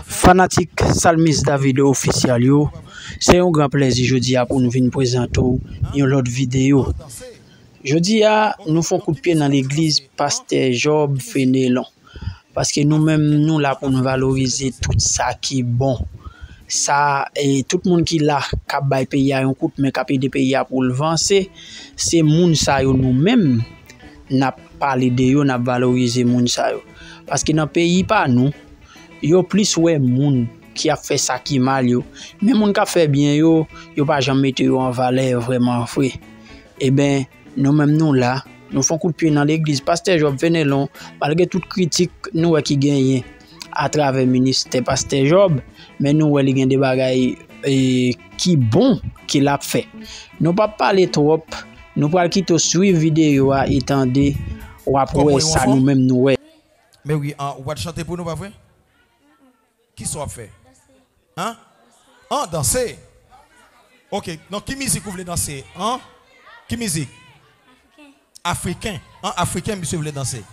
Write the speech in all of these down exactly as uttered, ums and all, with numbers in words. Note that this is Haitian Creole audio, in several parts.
Fanatik Salmis Davido Official yo, se yon gran plèzi jodi a pou nou vin prezante w yon lòt videyo. Jodi a, nou fè yon kout pye nan legliz Pastè Job Fenelon. Paske nou menm, nou la pou nou valorize tout sa ki bon. Sa, e, tout moun ki la, k ap bay peyi a yon kout men, k ap ede peyi a pou l vanse, se moun sa yo nou menm, n ap pale de yo, n ap valorize moun sa yo. Paske nan peyi pa nou, yo plis wè moun ki ap fè sa ki mal yo. Men moun k ap fè byen yo, yo pa janm mete yo an valè vrèman vre. Eben, nou menm nou la, nou fè yon kout pye nan legliz Pastè Job Fenelon, malgre tout kritik nou wè ki genyen atravè ministè Pastè Job, men nou wè li gen de bagay, e, ki bon ke l ap fè. Nou p ap pale twòp, nou pral kite w swiv videyo a e tande, w ap wè sa nou menm nou wè. Men wi, an, ou pral chante pou nou, pa vre? Kisa w ap fè? An? An, danse? Ok, nan ki mizik ou vle danse? An? Ki mizik? Afriken. An, afriken, misye vle danse.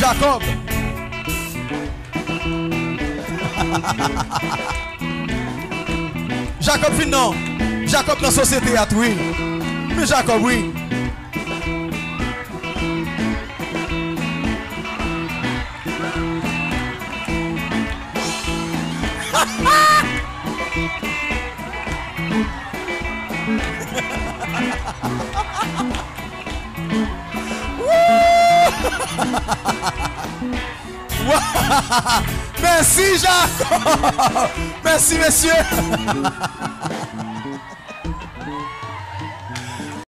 Jacob. Jacob fin non. Jacob nan sosyete a tou, wi. Men Jacob, wi. Mèsi, Jacob! Mèsi, mesye!